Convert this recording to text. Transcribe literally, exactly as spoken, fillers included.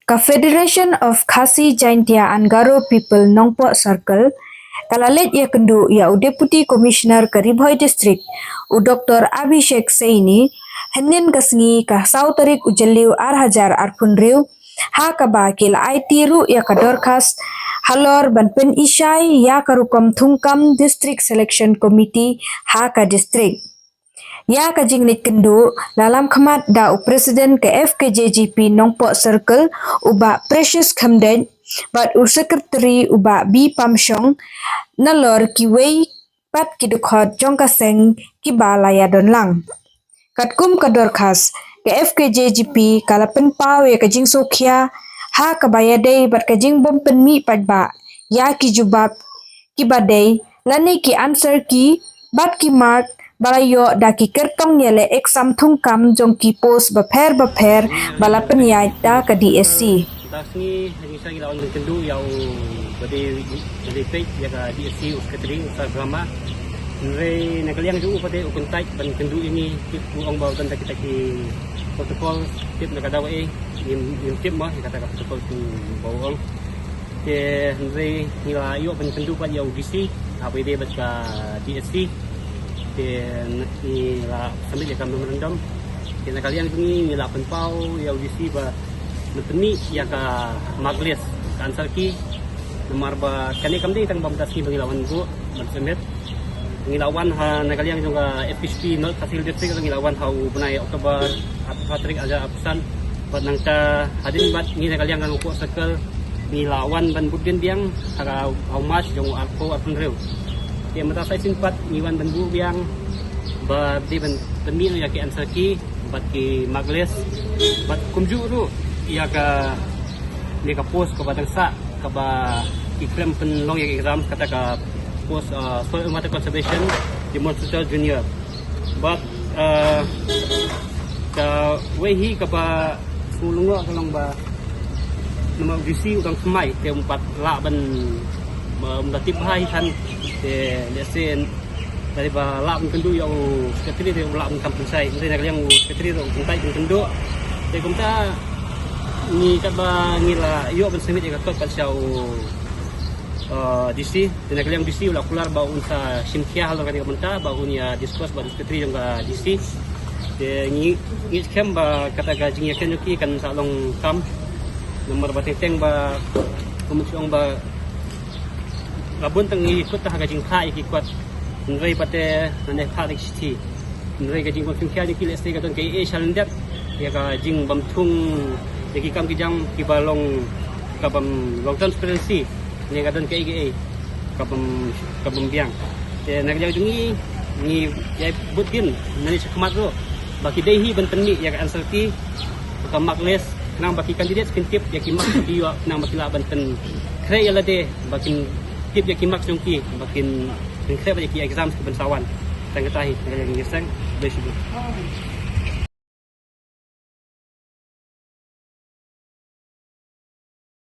Ka Federation of Khasi Jaintia and Garo People Nongpoh Circle ka la leit ïakynduh ïa u Deputy Commissioner ka Ri Bhoi District, u Doktor Abhishek Saini, hynnin ka sngi ka saw tarik u Jylliew ar hajar arphew hynriew, ha kaba ki la aiti ruh ïa ka dorkhas halor ban pynishai ïa ka rukom thungkam District Selection Committee ha ka district. Ïa ka jingleit kynduh la lam khmat da u President ka F K J G P Nongpoh Circle, u Bah Precious Khymdeit, bad u Secretary, u Bah B Pamshong, nalor kiwei pat ki dkhot jong ka seng kiba la ïadon lang. Katkum ka dorkhas, ka F K J G P ka la pynpaw ïa ka jingsngewkhia ha kaba ïadei bad ka jingbym pynmih paidbah ïa ki jubab kiba dei lane ki answer key bad ki mark ba la ïoh da ki kyrtong ïaleh exam thungkam jong ki post bapher bapher ba la pynïaid da ka D S C. Mynta ka sngi ha jingshai ngi la wan ban kynduh ïa u ba dei, ba dei peit ïa ka D S C, u Secretary, u Sir Brahma. Hynrei na ka liang jong u pat u kyntait ban kynduh ïa ngi, tip u ong ba u don da kita ki protocol, tip na ka daw ei, ngim, ngim tip mo ïa kata ka protocol kumba u ong. Te hynrei ngi la ïoh ban kynduh pat ïa u D C, ha ba ïadei bad ka D S C. Te ngi la submit ïa ka memorandum. Te na ka liang jong ngi ngi la pynpaw ïa u D C ba pynmih ïa ka mark list, ka answer key. Namar ba kane kam dei tang ba mynta ka sngi ba ngi la wan buh ban submit. Ngi la wan ha na ka liang jong ka F K J G P North Khasi Hills District, ngi la wan ha u bnai October, ha tarik arhajar arphew san. Bad nangta hadien bad ngi na ka liang ka Nongpoh Circle ngi la wan ban bud biang ha ka, ha u March jong u arphew arphew hynriew. Te mynta sa shisien pat ngi wan ban buh biang ba dei ban pynmih ïa ki answer key bad ki mark list bad kumjuh ruh ïa kane ka post kaba dang sah kaba ki khlem pynlong ïa ki exam, kata ka post, uh, Soil and Water Conservation Demonstrator Junior. Bad, uh, kawei hi kaba sngewlyngngoh ka long ba namar u D C u dang thymmai te um pat lah ban, ba um da tip bha hi than te lehse lada ba lah ban kynduh ïa u Secretary te um lah ban kam pynshai. Hynrei na ka liang u Secretary ruh u kyntait ban kynduh. Te kumta ngi katba ngi la ïoh ban submit ïa ka kot pat sha u, uh, D C. Te na ka liang D C u la kular ba un sa shim khia halor kane ka bynta ba un ïa discuss bad u Secretary jong ka D C. Te ngi, ngi skhem ba kata ka jingïakren jong ki kan sa long kam. Namar ba teng teng ba kumjuh ong ba la bun tang ngi kut ha ka jingkha ïa ki kot. Hynrei pat te nane kha ïa ki shithi. Hynrei ka jingbym shim khia jong ki lehse ka don kaei kaei shalyndet ïa ka jingbym thung ïa ki kam ki jam kiba long, kabym long transparency. Ne ka don kaei kaei kabym, kabym biang. Te na ka liang jong ngi ngi ïai bud dien nangne shakhmat ruh ba ki dei hi ban pynmih ïa ka answer key, ka mark list, khnang ba ki candidate kin tip ïa ki mark ki ïoh, khnang ba ki lah ban pynkhreh ïa lade ba kin tip ïa ki mark jong ki ba kin pynkhreh bad ïa ki exams kiban sa wan. Tang kata hi na ka liang jong ngi, khublei shibun.